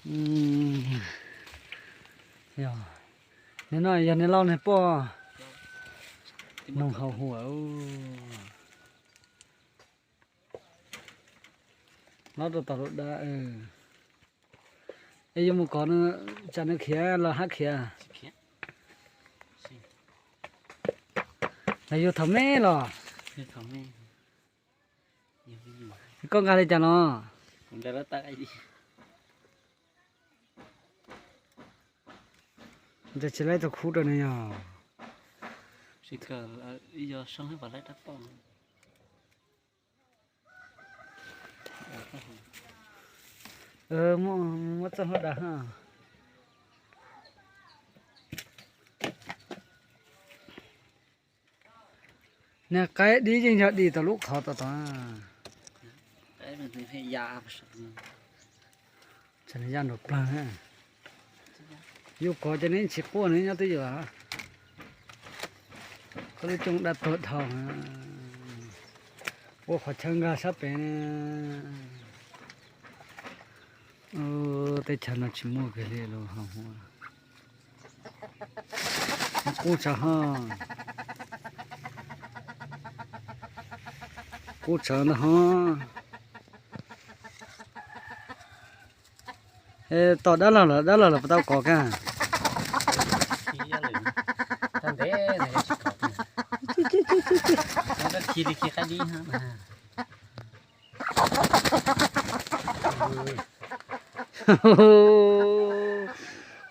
Yog, nim no yog niag laus niag poj noog haus huam. Lob rau tom lub dab. Es yuav mus kov, tsam nws khiav los hab khiav. Los yug thaum me los. Koj nqa li cas no? Ntawd tsis laib tau khub rau nws yog. Muab txoj hlua daws ha. Niag qaib dib yeej yog dim tau lub qhov tod tod. Tsam nws ya nraum plawg. Yus kov ces nws tsis quaj, nws nyob twj ywm. Koj lub cooj daj tuag dhau. Ua qhov chaw nkag sab pem. Teb chaws no tsis muaj kiag li lus haus huam. Qub tsawv ho, qub tsawv ntag ho. Tom dab laug lawm, dab laug lawm puas tau kov kiag?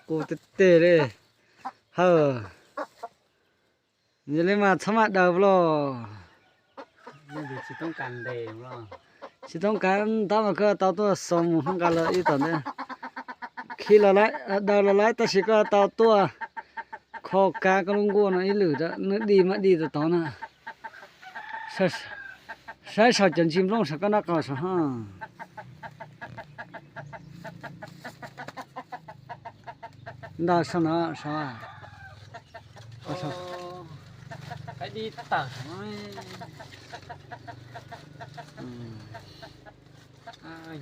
Qus teg teg li. Hawm, yog li mas txhob maj daws los. Tsis toob kas tab mas koj tau tuaj xoo mus hnub nqa lawm ib tom ntej. Khi los lawm, daws los lawm tab sis koj tau tuaj kho kav koj lub nkuaj no ib lwm, nws dim mas dim tau tod na. Saib saum cov ntsis nplooj saum koj nraub qaum saum ho. Ntag, saum no, saum.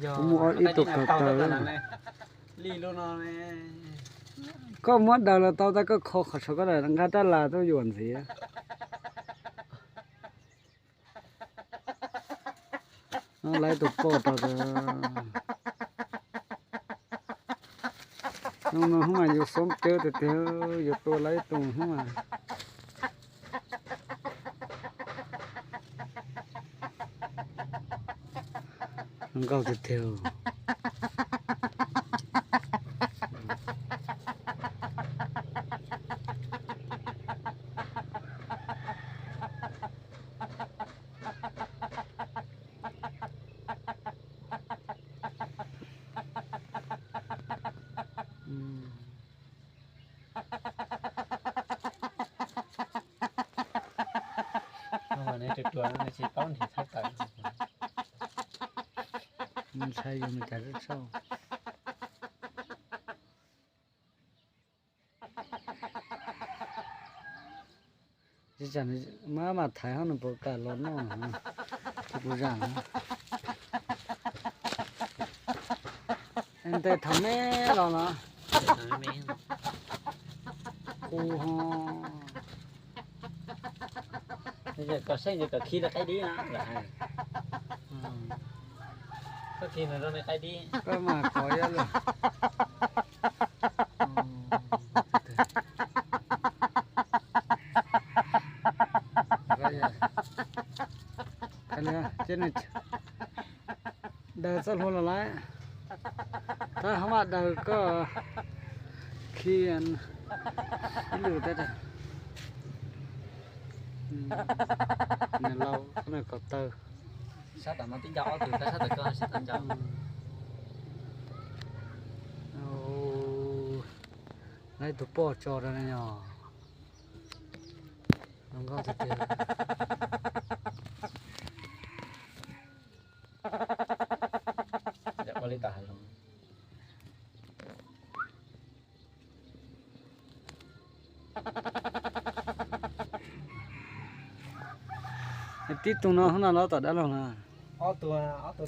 Kuv muaj ib tug kaus taws. Koj muab daws los tau, tab koj kho qhov saum koj nqa rab las tuaj yuam ntxiv. Laib tus poj tod. Hnub no hnub mas yus xoob cawv tiag tiag, yus tua laib tus hnub mas. Nkauj tiag tiag. Nws tsis paub nrhiav thawj taws. Ntshai yus mus cas lub tsauj. Tsis tsam mab mam thaiv hab nws puas kam los noj, tus kuv zam. Ntes thaum me los los. Qus ho. Kom seej ces kom khi rau qaib dib na. Koj khi nws rau nws qaib dib. Koj mas kov ib lwm. Daws txoj hlua los lawm. Tab hab mam daws koj khi ib lwm teb. Nws laus, nws kaus taw. Sab tom no tib nco ob tug, tab sab tom koj sab tom nco. Laib tus poj tso rau ne yog. Zoo nkauj tiag tiag. Ua li tas hais los. Tib tug no hnub no los tom dab laug na. Ob tug, ob tug